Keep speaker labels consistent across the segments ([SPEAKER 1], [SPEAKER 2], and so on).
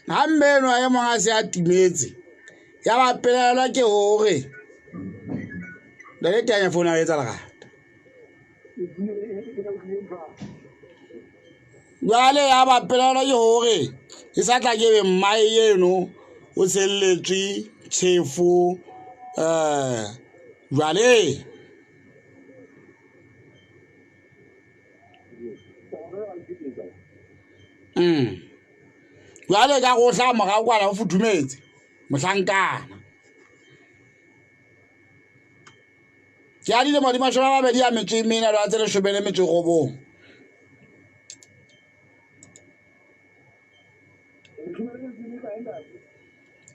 [SPEAKER 1] Ha mme enwa e mong a se a timetse, ya ba pelaelwa ke hore le tanya founu ya etsa lerata. Jwale ya ba pelaelwa ke hore e sa tla ke be mmae eno o tshelletswe tjhefo um jwale. Jwale ka go hlaha morao kwana o futhumetse mohlankana. Ke a dilemo di 24 le tse 19.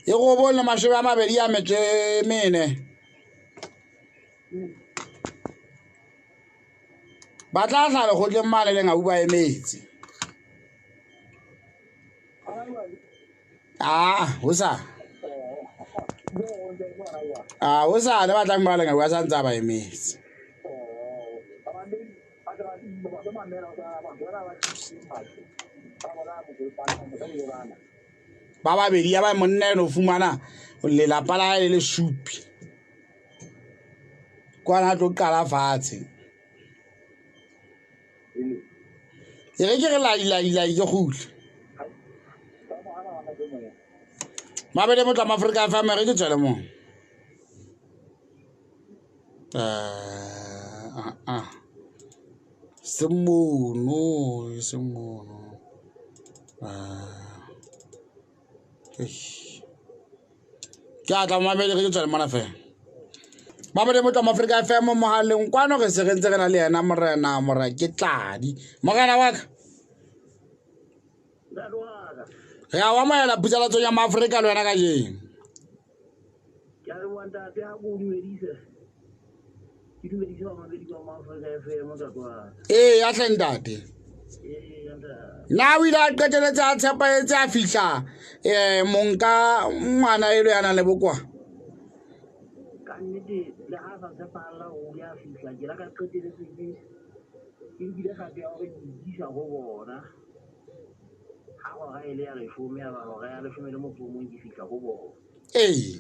[SPEAKER 1] E robong le 24. Ba tla tla lekgotleng mane le ngau ba emetse. Ah, ho sa. Ah, ho sa le batlang ba le ngau ba sa ntse ba emetse. Ba babedi ya ba monna eno fumana lelapa la hae le le supi. Kwana a tlo qala fatshe. E re ke re lai lai lai ke kgutle. Mabele motla Afrika FM re ke tswele mo. Eh ah. Se mono, se mono. Ah. Ke a tla mamele re ke tswele mona fela. Mabele motla Afrika FM mohaleng kwano re se re ntse re na le yena morena mora ke tladi. Morena wa ka. Re a o amohela phutsalatsong ya Maafrika le wena kajeno.
[SPEAKER 2] Ke a leboha ntate ha ko dumedise. Ke dumedise bamamedi ba Maafrika FM ntate wa ka.
[SPEAKER 1] Ee, ya hle ntate.
[SPEAKER 2] Ee, ntate.
[SPEAKER 1] Na o ile a qeteletse a tshepahetse a fihla um monka ngwana elo ya nang le bokowa?
[SPEAKER 2] Ka nnete le ha a sa tshepahalla o ile a fihla ke la ka qeteletse ke ke nkile kgato ya hore ke ikisa ho bona. Ha hora e le ya leshome ya ba hora ya 11 ke fihla ho bona.
[SPEAKER 1] Ee.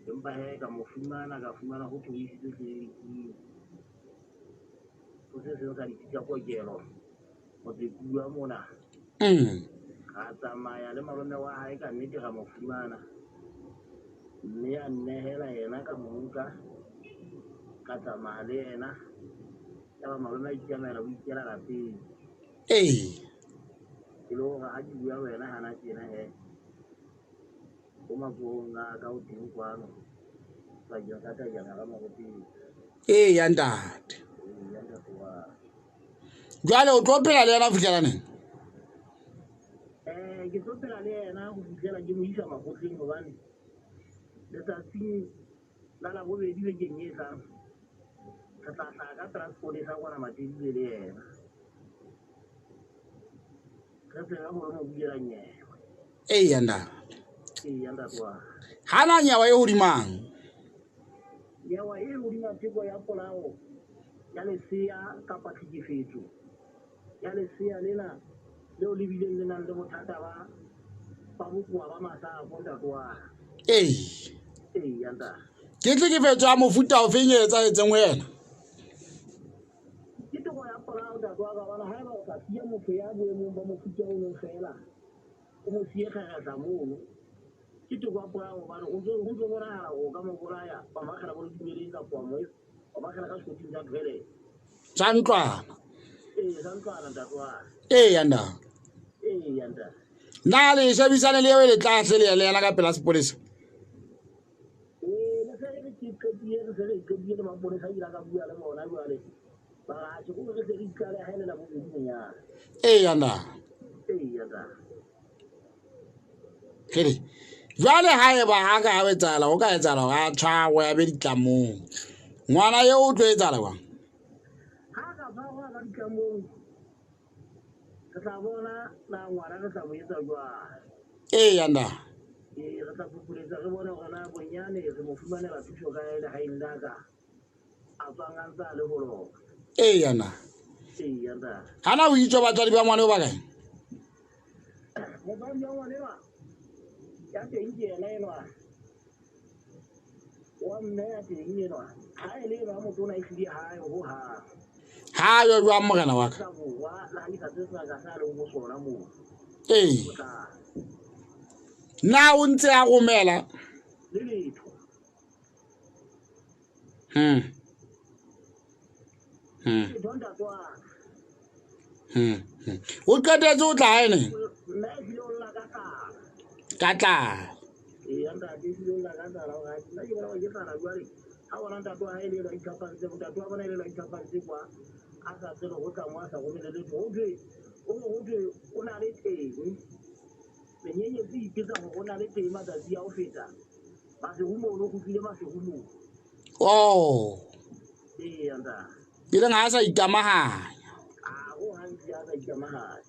[SPEAKER 2] Empa he ka mo fumana ka fumana ho thwe o isitswe tleliniking. Ho se seng sa ditsi tsa kokelo Motsekuwa mona. Ra tsamaya le malome wa hae ka nnete ra mo fumana. Mme a nnehela yena ka mo nka ka tsamaya le yena. Yaba malome a itsamaela o ikela lapeng.
[SPEAKER 1] Ee.
[SPEAKER 2] E le hore ha ke bua le wena hana tjena he o matsohong a ka o teng kwano bakeng sa Tajana ka Maroteng.
[SPEAKER 1] Ee ya ntate.
[SPEAKER 2] Ee, ya ntate wa
[SPEAKER 1] Jwale o tlo phela le yena ho fihlela neng?
[SPEAKER 2] Ke tlo phela le yena ho fihlela ke mo isa makgotleng hobane letsatsing la Labobedi bekeng e tlang re tla hlaha ka transport sa kwana Matebele le yena. Re tsebe hore mo bulela nyewe.
[SPEAKER 1] Ee ya ntate.
[SPEAKER 2] Ee, ya ntate wa.
[SPEAKER 1] Hana nyewe e hodimang?
[SPEAKER 2] Nyewe e hodima teko ya polao ya lesea kapa tlhekefetso ya lesea lena leo le bileng le nang le bothata ba ba bokowa ba masapo ntate wa.
[SPEAKER 1] Ee.
[SPEAKER 2] Ee, ya ntate.
[SPEAKER 1] Ke tlhekefetso ya mofuta ofeng e etsahetseng ho yena?
[SPEAKER 2] Ke teko ya polao ntate wa ka hobane haeba o ka siya motho ya boemong ba mofuta ono feela o mo siye kgeretla mono ke teko ya polao hobane o ntso ho ntso bonahala o ka mo bolaya wa mo akgela bo ledumeleng kapa wa mo wa mo akgela ka sekoting sa toilet.
[SPEAKER 1] Sa ntlwana.
[SPEAKER 2] Ee, sa ntlwana ntate wa ka.
[SPEAKER 1] Ee, ya ntate.
[SPEAKER 2] Ee, ya ntate.
[SPEAKER 1] Na le shebisane le eo e le tlase le le yena ka pela sepolesa?
[SPEAKER 2] Ee, le se re ke qetile re se re qetile le maponesa ke la ka bua le bona jwale. Ba re atjhe ko re se re itlaleha e le la bobedi bonyane.
[SPEAKER 1] Ee, ya ntate.
[SPEAKER 2] Ee, ya ntate.
[SPEAKER 1] Kere jwale ha eba ha ka etsahala ho ka etsahala hore a tshwarwe a be ditlamong. Ngwana eo o tlo etsahala jwang?
[SPEAKER 2] Ha ka tshwarwa ka ditlamong re tla bona na ngwana re tla mo etsa jwang.
[SPEAKER 1] Ee, ya ntate.
[SPEAKER 2] Ee, re tla phopholetsa re bone hore na bonyane re mo fumanela thuso kae lehaeng la ka a tswang a ntse a le ho lona.
[SPEAKER 1] Ee, ya ntate.
[SPEAKER 2] Ee, ntate.
[SPEAKER 1] Hana o itse batswadi ba ngwana o ba kae?
[SPEAKER 2] Motswadi wa ngwana enwa ya teng ke yena enwa wa mme ya teng enwa ha e le enwa motona e hlile hae hohang.
[SPEAKER 1] Ha yo jwang morena wa ka?
[SPEAKER 2] Afrika Borwa le ha di sa tsebe sebaka sa leng ho sona moo.
[SPEAKER 1] Ee.
[SPEAKER 2] O tla
[SPEAKER 1] Na o ntse a romela?
[SPEAKER 2] le letho. Letho ntate wa ka.
[SPEAKER 1] O qetetse o tla hae ne?
[SPEAKER 2] Mme ehlile o lla ka tlala.
[SPEAKER 1] Ka tlala.
[SPEAKER 2] Ee, ntate ehlile o lla ka tlala hore nna ke bona hore ke tlala jwale. Ha bona ntate wa hae le enwa itlhapantse, ntate wa bona e le enwa itlhapantse kwa a sa tsebe ho tla mo a sa romele letho. Ho thwe o re ho thwe o na le teng. Menyenyetsi e ipetsa hore o na le teng matsatsi a ho feta. Maseru mono, o kgutlile Maseru moo.
[SPEAKER 1] Oh.
[SPEAKER 2] Ee, ntate.
[SPEAKER 1] E leng ha a sa ikamahanya.
[SPEAKER 2] A ho hantle a sa ikamahanya.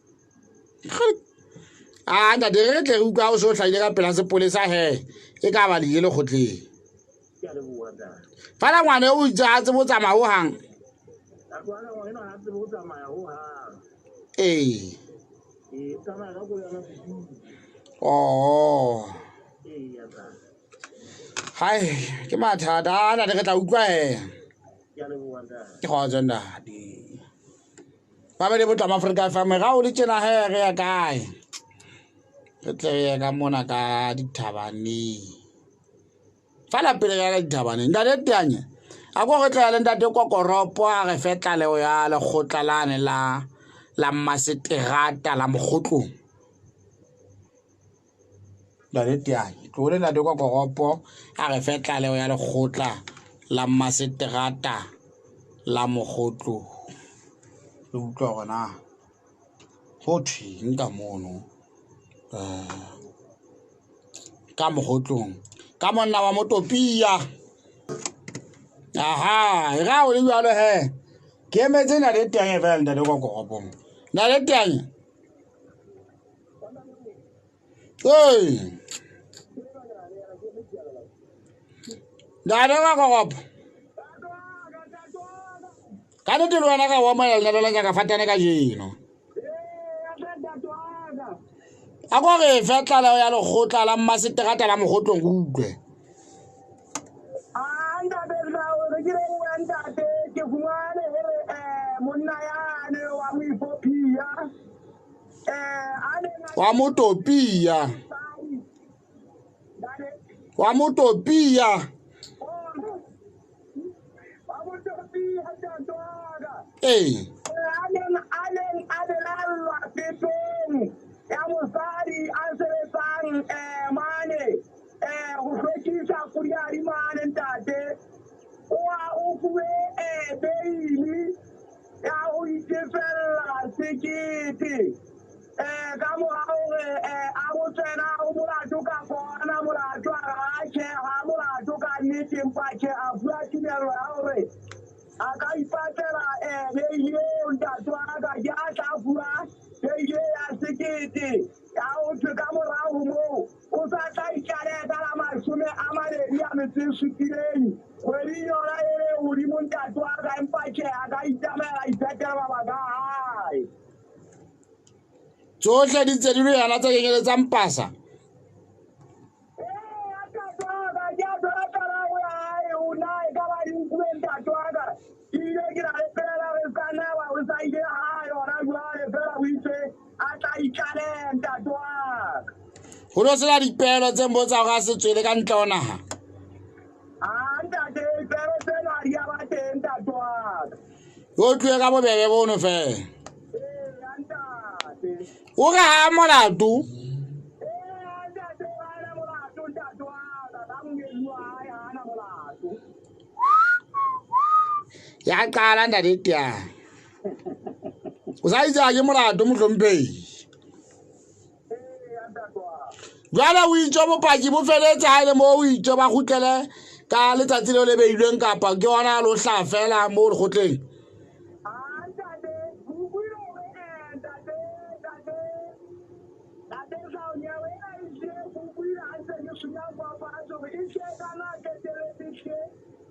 [SPEAKER 1] A ntate re tle re utlwa o so hlahile ka pela sepolesa he. E ka ba le ile lekgotleng.
[SPEAKER 2] Ke a leboha ntate.
[SPEAKER 1] Fela ngwana o itse ha tsebe ho tsamaya hohang.
[SPEAKER 2] Ntate wa ka ngwana enwa ha tsebe ho tsamaya hohang.
[SPEAKER 1] Ee.
[SPEAKER 2] Ee, o tsamaya ka koloi ya setulo.
[SPEAKER 1] Oh.
[SPEAKER 2] Ee, ntate.
[SPEAKER 1] Hai, ke mathata. A ntate re tla utlwa he.
[SPEAKER 2] Ke a leboha ntate.
[SPEAKER 1] Ke kgotso ntate. Babedi bo tlama Afrika FM ga o le tjena he re ya kae? Re tle re ye ka mona ka dithabaneng. Fela pele re ya ka dithabaneng. Ntate Teanye, a ko re tle le ntate Kokoropo a re fe tlaleho ya lekgotla lane la la mmaseterata la Mokgotlong. Ntate Teanye, tlo le ntate Kokoropo a re fe tlaleho ya lekgotla la mmaseterata la Mokgotlong. Re utlwa hore na ho thweng ka mono ka Mokgotlong ka monna wa Motopia. Aha, e ra o le jwalo he. Ke emetse ntate Teanye fela ntate Kokoropo. Ntate Teanye. Ee. Ntate Kokoropo. Ka nnete le wena ka o amohela lenyalo la nyaka fatane kajeno. A ko re fe tlaleho ya lekgotla la mmaseterata la Mokgotlong re utlwe.
[SPEAKER 2] Ntate re ke leboha ntate ke fumane hore monna yane wa Moethiopia a neng
[SPEAKER 1] wa Motopia. Wa Motopia. Ee.
[SPEAKER 2] A neng a belallwa pepeng ya mosadi a sebetsang mane ho hlwekisa kodiadi mane ntate. O a o fuwe beili ya ho itefella sekete ka mora hore a botswena o molato kapa hana molato, a re ha tjhe, ha molato ka nnete, empa tjhe a fuwa tumello ya hore a ka ipatlela beili eo ntate wa ka. Ke a tla fuwa beili ya sekete ya ho thwe ka morao ho moo o sa tla itlaleha ka la 27 kgweding yona e le hodimo ntate wa ka, empa tjhe a ka itsamaela iphetela mabaka a hae.
[SPEAKER 1] Tsohle di ntse di le yona tse kenyeletsang pasa.
[SPEAKER 2] Ee, ntate wa ka, ke a thola tlaleho ya hae ho na e ka ba di nkuwe ntate wa ka. Ke ile ke na le pela re ska nna wa o sa ile ha yona jwale fela o itse a tla itlaleha ntate wa ka.
[SPEAKER 1] Ho no sena dipehelo tse mbotsa hore a se tswele ka ntle ho naha.
[SPEAKER 2] Ah, ntate, dipehelo tseno ha di a ba teng ntate wa ka.
[SPEAKER 1] O tlohe ka bobebe bono fela.
[SPEAKER 2] Ee, ntate.
[SPEAKER 1] O re ha molato.
[SPEAKER 2] Ee, ntate, ha ana molato ntate wa ka, ka monyetla wa hae ha ana molato.
[SPEAKER 1] Ya qala ntate Teanye. O sa itse ha ke molato mohlomphehi.
[SPEAKER 2] Ee, ntate wa ka.
[SPEAKER 1] Jwale o itse bopaki bo feletse ha ele moo o itse ba kgutlele ka letsatsi leo le beilweng kapa ke hona lo hlaha fela moo lekgotleng.
[SPEAKER 2] Ah, ntate, ke utlwile hore ntate, ntate, ntate Saonyewe ena e hlile ke utlwile ha ntse ke sunya kwa fatshe hore e hlile ka na qetelletse hlile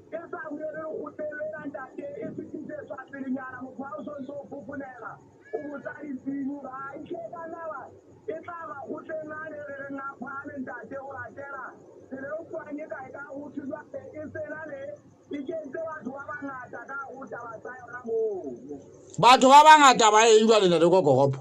[SPEAKER 2] e sa boele lekgotleng lena ntate, e fetisetswa pelenyana motho ha o so ntso o fokola.
[SPEAKER 1] Batho ba bangata ba eng jwale ntate Kokoropo?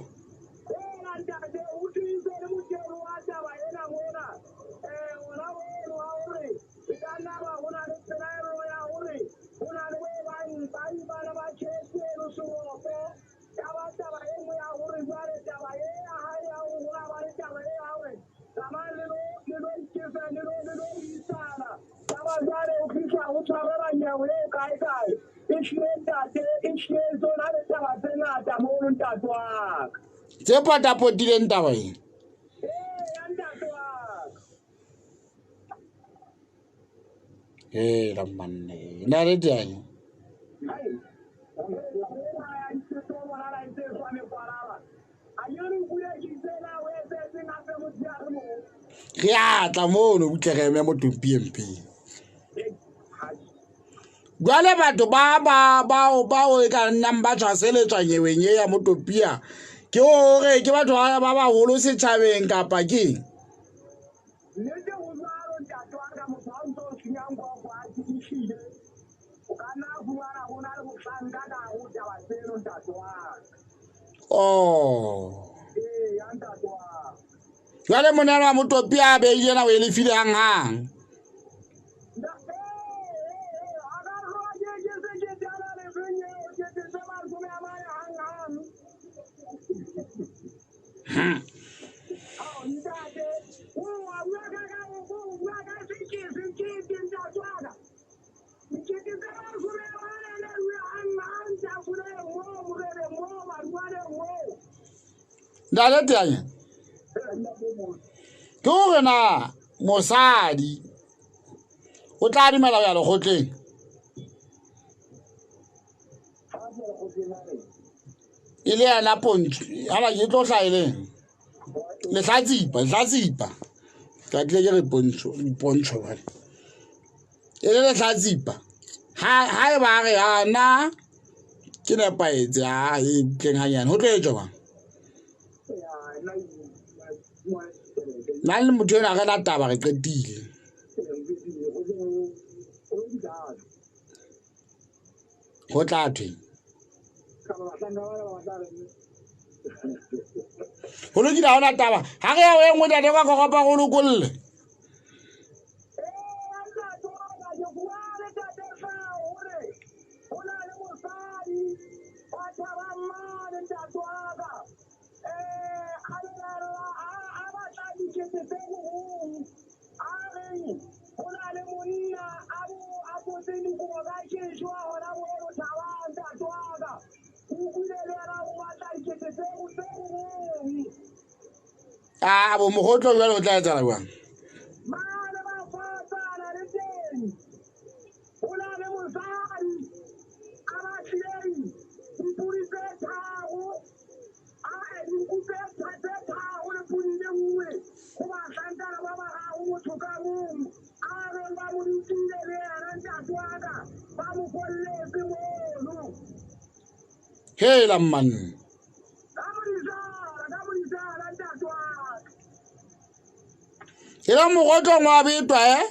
[SPEAKER 1] Tse potapotileng taba e. Hela manne. Ntate Teanya. Re a tla mono butle re eme mo PMP. Jwale batho ba ba bao bao e ka nnang ba tshwaseletswa nyeweng e ya Motopia ke hore ke batho ba ba baholo setjhabeng kapa keng?
[SPEAKER 2] Nnete ho jwalo ntate wa ka, motho ha o ntso o senyang gogo a ehlile o ka nna fumana ho na le mohlanka ka hare ho taba tseno ntate wa ka.
[SPEAKER 1] Oh.
[SPEAKER 2] Ee, ya ntate wa ka.
[SPEAKER 1] Jwale monela wa Motopia a beile ena o e lefile hanghang. Ntate Teanya, ke hore na mosadi o tla dumela ho ya lekgotleng? E le yena Pontsho, hala ke tlo hlaha e leng? Lehlatsipa, lehlatsipa. Ka tlile ke re Pontsho, Pontsho jwale. E le lehlatsipa. Ha e ba re ha na ke nepahetse, ha e tleng hanyane, ho tlo etswa jwang? Nna le motho enwa ha re na taba, re qetile. Ho tla thwe. Ho lokile, ha hona taba. Ha re ya ho e nngwe ntate wa Koropa re o lokolle. Ah, bo mogotlo jwale o tla etsahala jwang? Hela man. E le mogotlong wa betwa eh?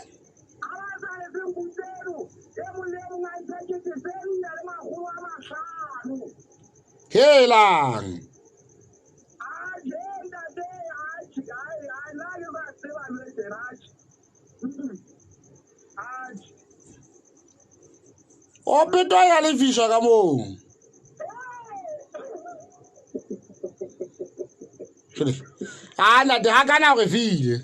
[SPEAKER 1] Helang. O petwa ya lefiswa ka moo. Ah, ntate ha kana re file.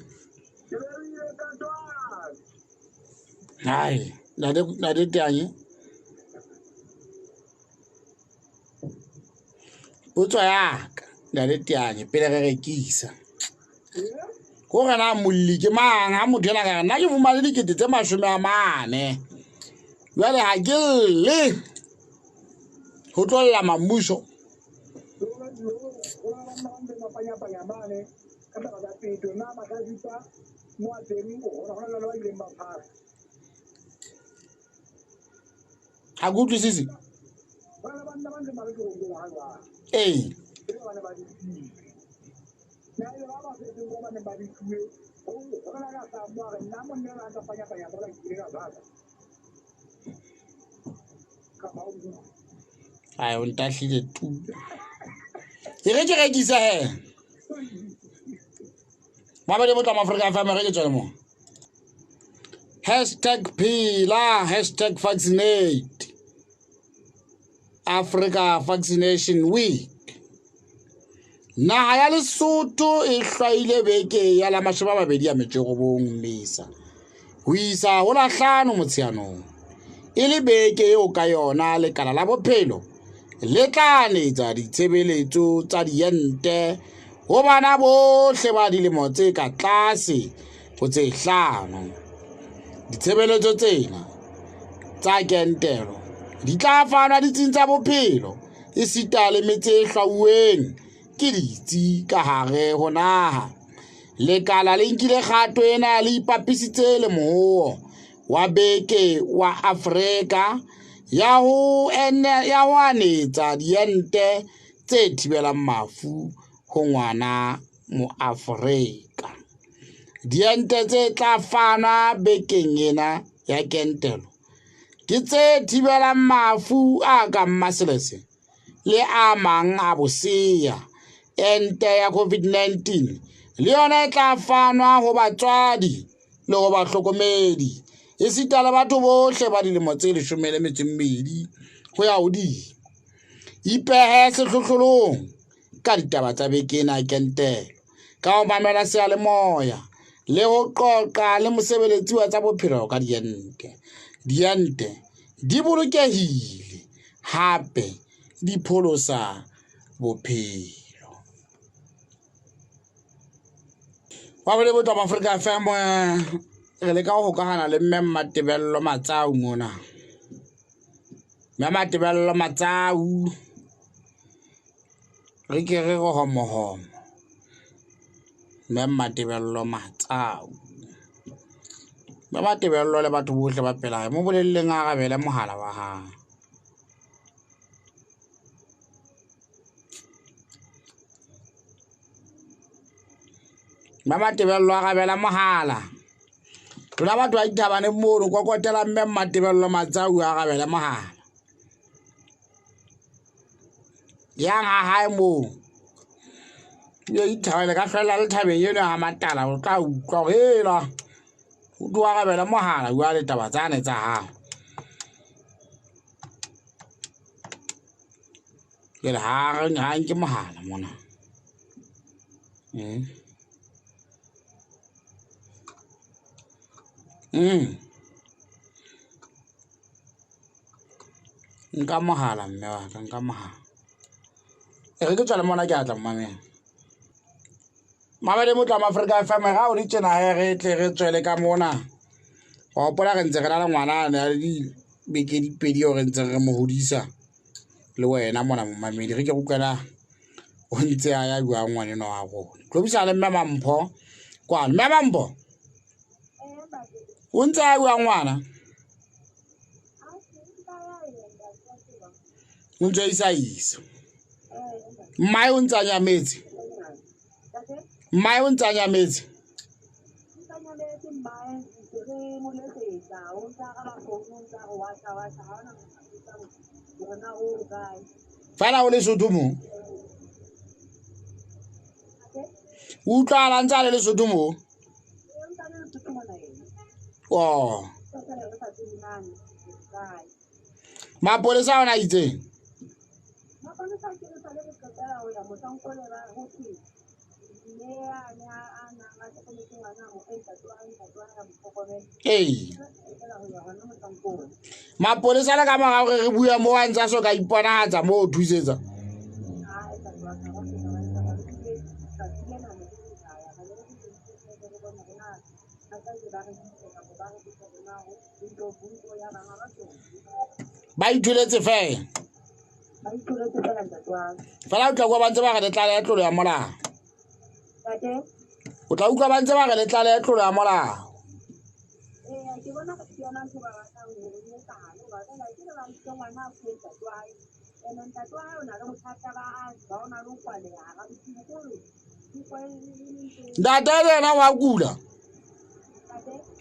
[SPEAKER 1] Hai, ntate ntate Teanye. Potso ya ka, ntate Teanye, pele re rekisa. Hore na molli ke mang ha motho ena ka re nna ke fumane 40 000. Jwale ha ke lle ho tlo lla mammuso. Ha ke utlwisise. Ee. Ai, o ntahlile tu. E re ke rekise he. Mamedi Motlamo Afrika FM, re ke tswele mo. Hashtag phela, hashtag vaccinate. Africa Vaccination Week. Naha ya Lesotho e hlwaile beke ya la 29 Mmesa ho isa ho la 5 Motsheanong e le beke eo ka yona lekala la bophelo le tla netsa ditshebeletso tsa diente ho bana bohle ba dilemo tse ka tlase ho tse 5. Ditshebeletso tsena tsa kentelo di tla fanwa ditsing tsa bophelo esita le metse e hlwauweng ke ditsi ka hare ho naha. Lekala le nkile kgato ena le ipapisitse le mohoo wa beke wa Afrika ya ho anetsa diente tse thibelang mafu ho ngwana moAfrika. Diente tse tla fanwa bekeng ena ya kentelo ke tse thibelang mafu a kang maselese le a mang a bosea. Ente ya COVID-19 le yona e tla fanwa ho batswadi le ho bahlokomedi esita le batho bohle ba dilemo tse 12 ho ya hodimo. Ipehe sehlohlolong ka ditaba tsa beke ena ya kentelo ka ho mamela seyalemoya le ho qoqa le mosebeletsi wa tsa bophelo ka diente. Diente di bolokehile hape di pholosa bophelo. Ba bole Motlamo Afrika FM, re leka ho hokahana le mme Mmatebello Matsau mona. Mme Matebello Matsau, re ke re re homohomo. Mme Mmatebello Matsau, mme Matebello le batho bohle ba pela hae, mo bolelleng a arabele mohala wa hae. Mme Matebello a arabela mohala. Lona batho ba dithabane mono, kokotela mme Mmatebello Matsau a arabele mohala. Yang ha hae moo. Yo ithabele ka hlwella le thabeng eno ya Matala, o tla utlwa hore hela o tlo arabela mohala bua le taba tsane tsa hao. Jwale ha re ha nke mohala mona. Nka mohala mme wa ka, nka mohala. E re ke tswale mona ke a tla mmamela. Mamedi Motlamo Afrika FM, ha o le tjena he re tle re tswele ka mona. Wa hopola re ntse re na le ngwana a ne a le dibeke di pedi eo re ntse re mo hodisa le wena mona momamedi. Re ke re utlwela o ntse a ya jwang ngwanenwa wa rona. Tlo buisana le mme Mampho kwano. Mme Mampho, o ntse a jwang ngwana? O ntse a isa isa. Mmae o ntse a nyametse. Mmae o ntse a nyametse. Fela o Lesotho mo? O utlwahala ntse a le Lesotho mo? Oh. Mapolesa ona a itseng? Ee. Mapolesa le ka mora hore re bue moo a ntse a soka iponahatsa moo o thusetsa. Ba itholetse fela. Fela o tla utlwa ba ntse ba re le tlaleha tlolo ya molao. O tla utlwa ba ntse ba re le tlaleha tlolo ya molao. Ntate le yena wa kula.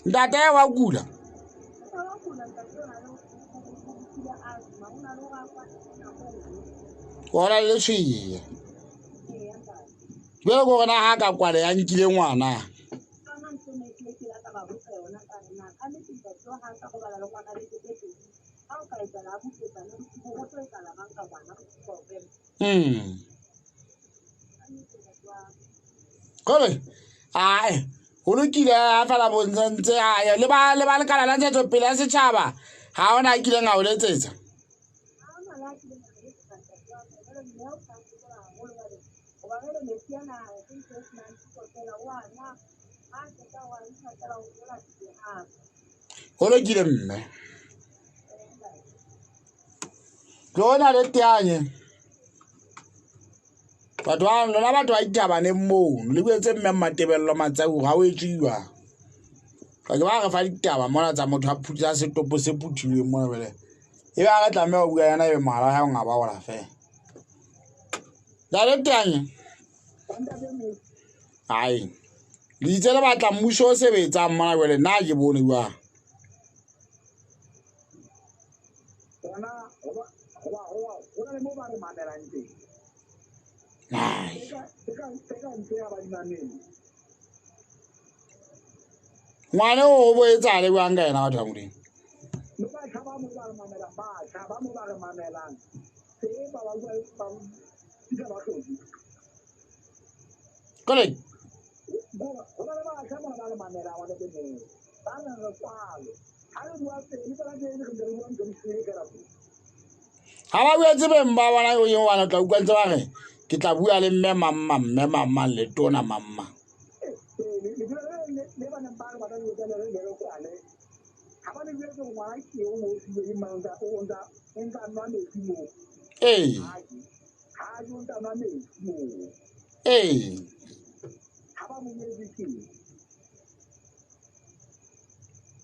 [SPEAKER 1] Ntate wa kula. Ona le letshweya. Jwale ko rena ha ka kwale ya nkile ngwana. Kore ae ho lokile ha fela bontse ae le ba le ba lekala la ntshetsopele ya setjhaba ha ona a kileng a o letsetsa. Ho lokile mme. Lona le teanye. Batho ba lona batho ba dithabaneng mono le boetse mme Mmatebello Matsau ha o etsuwa. Ka ke ba re fa ditaba mona tsa motho a phutha setopo se phuthilweng mona bele. E ba re tlameha ho bua yena ebe mohala wa hae o ngaba ola fela. Le teanye. Ai. Le itse le batla mmuso o sebetsang mona jwale nna ke bone jwang. Ngwane o bo etsahale jwang ka yena batho ba Modimo? Kore ha ba boetse beng ba bona o eng wana tla utlwa ntse ba re ke tla bua le mme mamma mme mamma le tona mamma. Ee. Ee.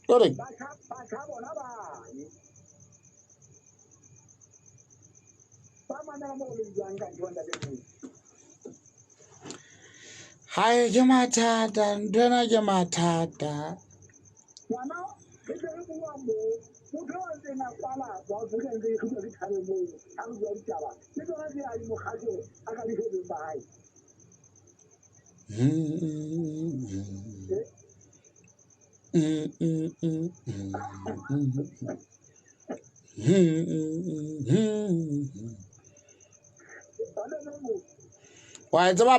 [SPEAKER 1] Kore hae ke mathata nthwena ke mathata.
[SPEAKER 3] Ngwana re tle re bua mo motho a ntseng a kwala wa Afrika ntse e kgutla ke thabe moo ha re bua ditaba le tsona tse a di mokgatlo a ka di shebeng ba hae.
[SPEAKER 1] Wa e tseba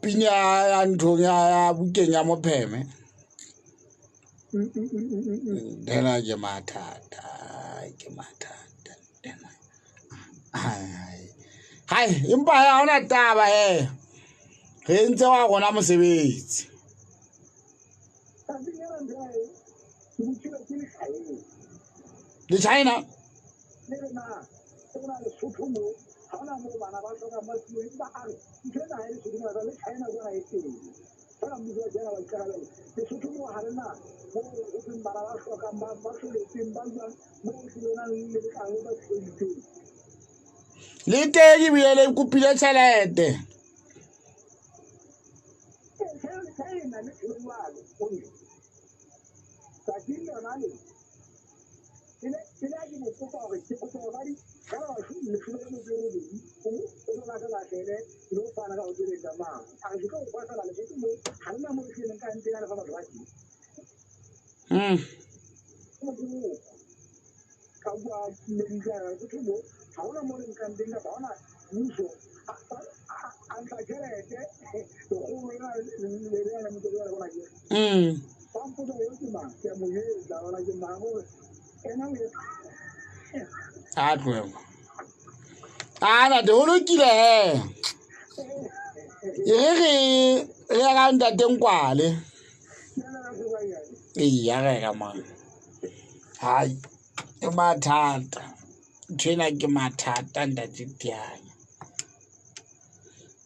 [SPEAKER 1] pina ya nthong ya bukeng ya mopheme. Nthwena ke mathata ke mathata nthwena. Hai empa ha hona taba he. Re entse wa rona mosebetsi. Le China. Le teng ebile le kopile tjhelete. A tlohela. A ntate ho lokile he. E re re re ya ka ntate Nkwale. Eya re ka mang. Hai ke mathata. Nthwena ke mathata ntate Tianya.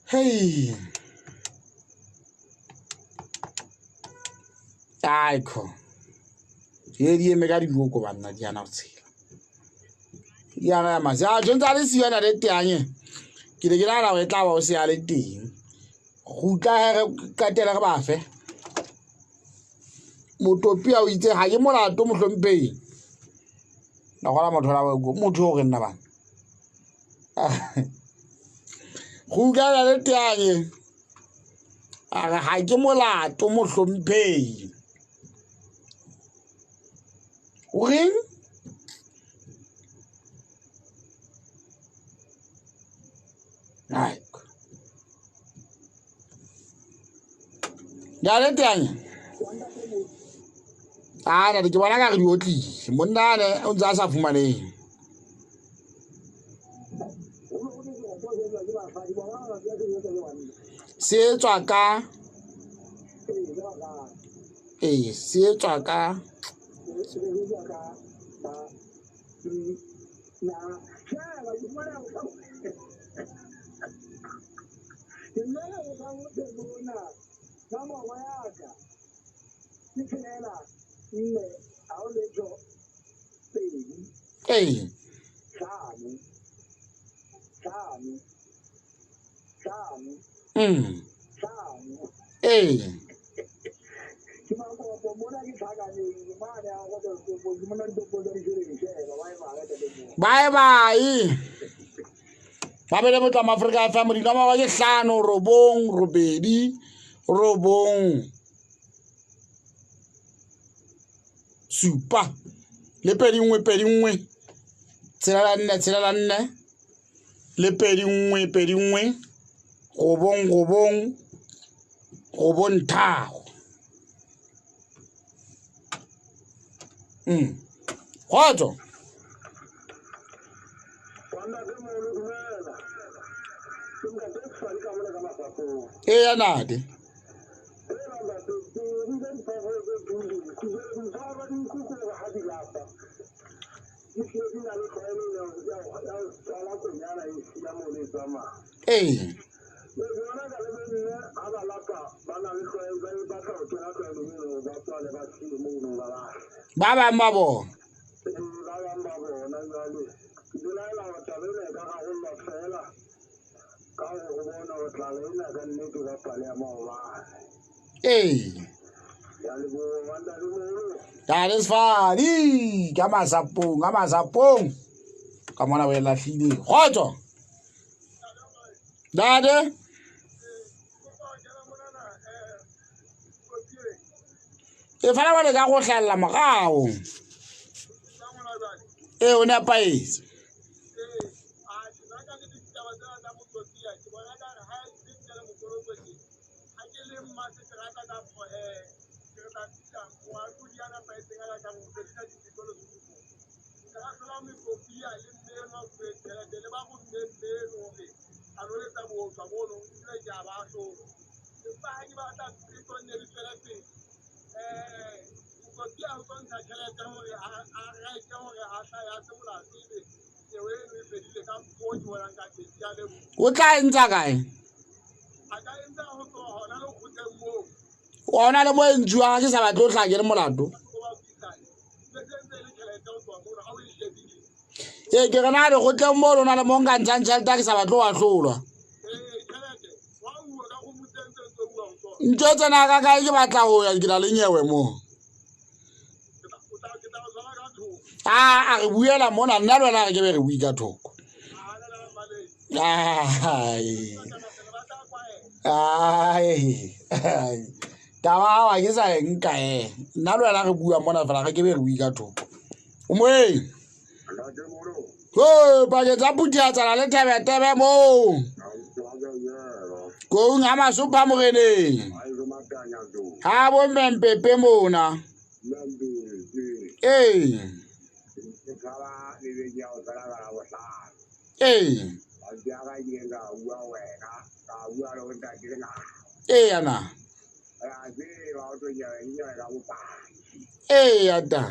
[SPEAKER 1] Hei. Aikho. Ye di eme ka diboko banna di ana ho tshela. Di ana ya mase. A tshwantse a le siyo ntate Tianya. Ke ne ke nahana hore e tla ba o se a le teng. Kgutla he re qetele re ba fe. Motopia o itse ha ke molato mohlomphehi. Na gola motho la motho o re nna bana. Go utlwana le teanye. A re ha ke molato mohlomphehi. O reng? Hai. Ya le teanye. A na ke bona ka re di otlile. Monna ne o ntse a sa fumaneng. Se etswa ka se etswa ka ee ee bye bye. Ba bele motho wa Afrika FM dinomoro ke 5 9 8 9 7 le 2 1 2 1 6 4 6 4 le 2 1 2 1 9 9 9 3. Kgotso. Eya nate. Ee. Ba bang ba bona. Ee. That is funny. Ka masapong, ka masapong. Ka mona o e lahlile. Kgotso. Dade. E fana ba le ka go hlalla morao. Ee, o nepahetse. O tla entsa kae? Ona le mo e ntshuwang ke sa batle ho hlaha ke le molato. Ee, ke re na lekgotleng moo lona le mo nka ntshang tjhelete ha ke sa batle ho ahlolwa. Ntho tsena ka kae ke batla ho ya ke na le nyewe moo. A re buela mona nna le wena re ke be re bue ka thoko. Ai. Ai. Taba ha ke sa e nka e. Nna le wena re bua mona fela re ke be re bue ka thoko. O moeng. Ho pakeng tsa Phuthiatsana le Thebetebe moo. Koung ha Masopha moreneng. Ha bo Mmempepe mona. Ee. Ee. Ee ana. Ee ata.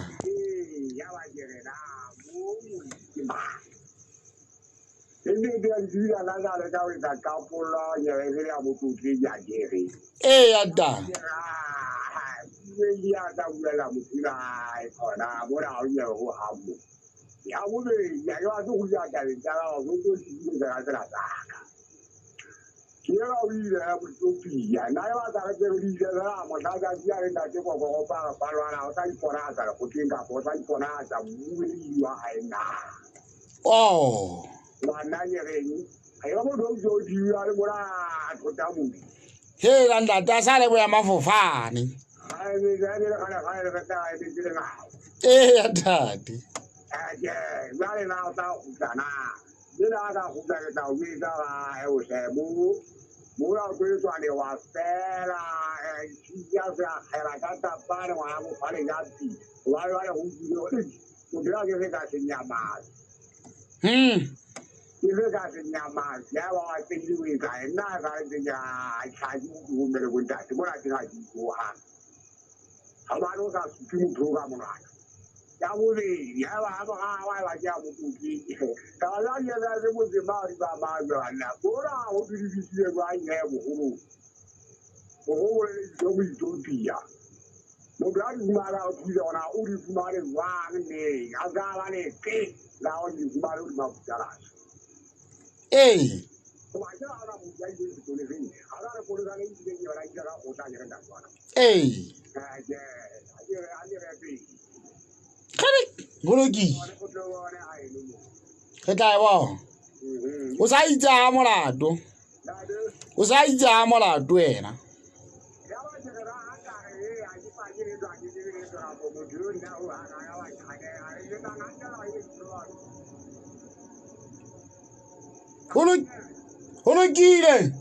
[SPEAKER 1] Ee ata.
[SPEAKER 3] Ke o ile ya Ethiopia. Nna ke batla re tle re di ile fela mohla tsatsi a re ntate Kokogopa re palwana o tla iponatsa lekgotleng kapa o tla iponatsa mmueledi wa hae na.
[SPEAKER 1] Oh.
[SPEAKER 3] Ngwana ke reng? Ha e ba motho o ntse o diwa le mona a thota modi.
[SPEAKER 1] Hela ntate a sa le boya mafofane.
[SPEAKER 3] Ha e be le kgale kgale re tla e le ngao.
[SPEAKER 1] Eya ntate.
[SPEAKER 3] Ke jwale na o tla kgutla na? Le na ka kgutla ke tla o jwetsa ga o hle mo mona o tlo etswa lewa fela ya se akgela ka tapane ngwana bofale ja pi. Hobane jwale ho utlwile hore motho ya ke se ka se nyamase. Ke se ka se nyamase. Ya ba wa tsebile o etsa eng? Nna sa re ke a tjhaji utlwe ho mme le bontate. Mona ke ga ke itloha. Hobane o sa supe motho o ka monwana. Ya bobedi, ya ba ha ba wa ba ke a mokopi. Ka ba ya ya se motse ba ri ba ba jwana. Bora ho didisitse jwang he boholo. Boholo le jo bo Ethiopia. Motho a di fumana o thusa ona o di fumane jwang neng? A sa ba le ke la o di fumane o di mafutalasa.
[SPEAKER 1] Ee.
[SPEAKER 3] Hoba ke ha ona motho a ileng sepoleseng. Ha ra re polesa le ileng yona ile ka kgotla ke re ntatwana.
[SPEAKER 1] Ee.
[SPEAKER 3] Ke a ke a ke re pele.
[SPEAKER 1] Go lokile. Re tla e bona. O sa itse ha molato. O sa itse ha molato wena. Go lokile.